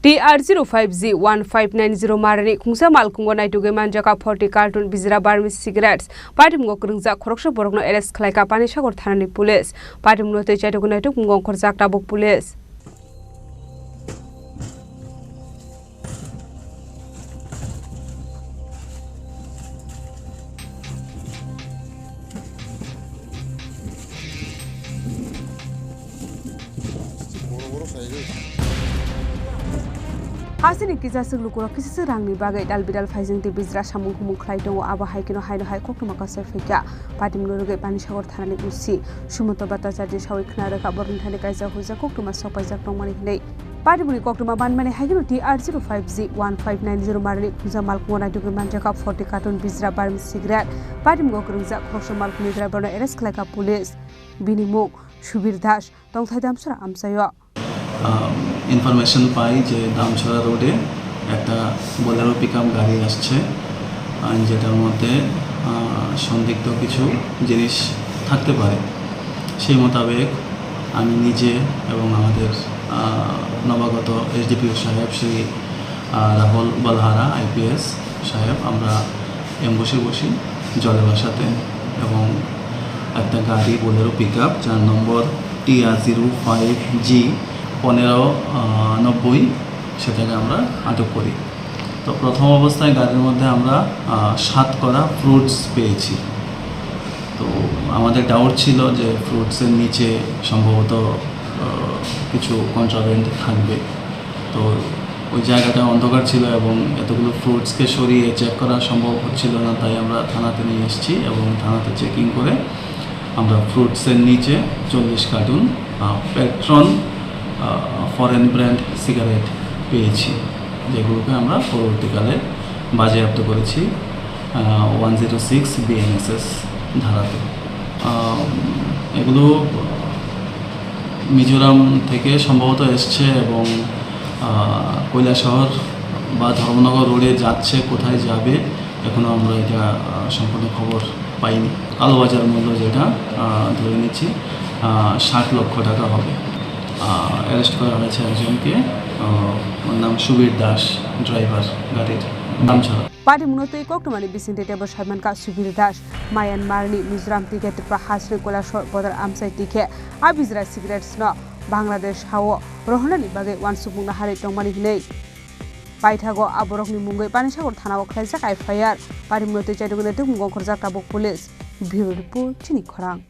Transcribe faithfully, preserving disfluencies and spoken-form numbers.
T R zero five G one five nine zero marani khungsa malkhungo naitugwi manjakha forty carton bijra Burmese cigarettes. Patimungo kwrwngjak khoroksa borokno arrest khlaikha Panisagar thanani police. Patimungo tei chaitugwi naituk mungo ongkhorjak tabuk police. Hasini kisa swk lukurok kisisa rangni bagwi dal bidal phaijwng tei bijra samung humung khlai tongo, abo hai kheno haino hai koktwma kasai phaikha. Patimno rwgwi Panisagar thanani O C Sumanta Bhattacharya sawi khna rwkha borokni thani kaisa huijak koktwma sok paijak tongmani hwnwi. Patimoni koktwma banmani hai kheno T R zero five G one five nine zero marani khungsa malkhungo naitugwi manjakha forty carton bijra Burmese cigarette. Patimo kwrwngjak khoroksa malkhungni driverno arrest khlaikha police. Bini mung Subir Das, tongthai Damsara amchaio. আহ, ইনফরমেশন পাই যে দামছড়া রোডে একটা Bolero pickup গাড়ি আসছে, আহ, যেটার মধ্যে, আহ, সন্দিগ্ধ কিছু জিনিস থাকতে পারে। সেই মোতাবেক আমি নিজে এবং আমাদের, আহ, নবাগত এসডিপিও সাহেব শ্রী, আহ, রাহুল বলহারা আইপিএস সাহেব, আমরা অ্যাম্বুশে বসি জলের ভাষাতে, এবং একটা গাড়ি বোলেরো পিকআপ, যার নম্বর টি আর জিরো ফাইভ জি পনেরো নব্বই, সেটাকে আমরা আটক করি। তো প্রথম অবস্থায় গাড়ির মধ্যে আমরা, আহ, সাত করা ফ্রুটস পেয়েছি। তো আমাদের ডাউট ছিল যে ফ্রুটসের নিচে সম্ভবত, আহ, কিছু কন্ট্রাব্যান্ড থাকবে। তো ওই জায়গাটা অন্ধকার ছিল এবং এতগুলো ফ্রুটসকে সরিয়ে চেক করা সম্ভব হচ্ছিল না, তাই আমরা থানাতে নিয়ে এসেছি এবং থানাতে চেকিং করে আমরা ফ্রুটসের নিচে চল্লিশ কার্টুন, আহ, প্যাট্রন, আহ, ফরেন ব্র্যান্ড সিগারেট পেয়েছি, যেগুলোকে আমরা পরবর্তীকালে বাজেয়াপ্ত করেছি, আহ, ওয়ান জিরো সিক্স বিএনএসএস ধারাতে। আহ, এগুলো মিজোরাম থেকে সম্ভবত এসছে এবং, আহ, কৈলাসহর বা ধর্মনগর রোডে যাচ্ছে, কোথায় যাবে এখনো আমরা এটা, আহ, সম্পূর্ণ খবর পাইনি। কালোবাজার মূল্য যেটা, আহ, ধরে নিচ্ছি, আহ, ষাট লক্ষ টাকা হবে। আহ, অ্যারেস্ট করা হয়েছে একজনকে, আহ, ওর নাম সুবীর দাস, ড্রাইভার গাড়ির, Damchhara. Patimungno twi koktwmani bisingtwi teibo saimankha Subir Das, Myanmarni Mizoram tikhe Tripura hasni Koilasor bodol amchai tikhe a bijra cigarettes no Bangladesh hao rohornani bagwi uansukmung naharwi tongmani hwnwi. Paithago a borokni mungwi Panisagar thanao khlaijak F I R. Patimungno twi chaitugwi naituk mungo ongkhorjak tabuk police. Bureau report, chini khorang.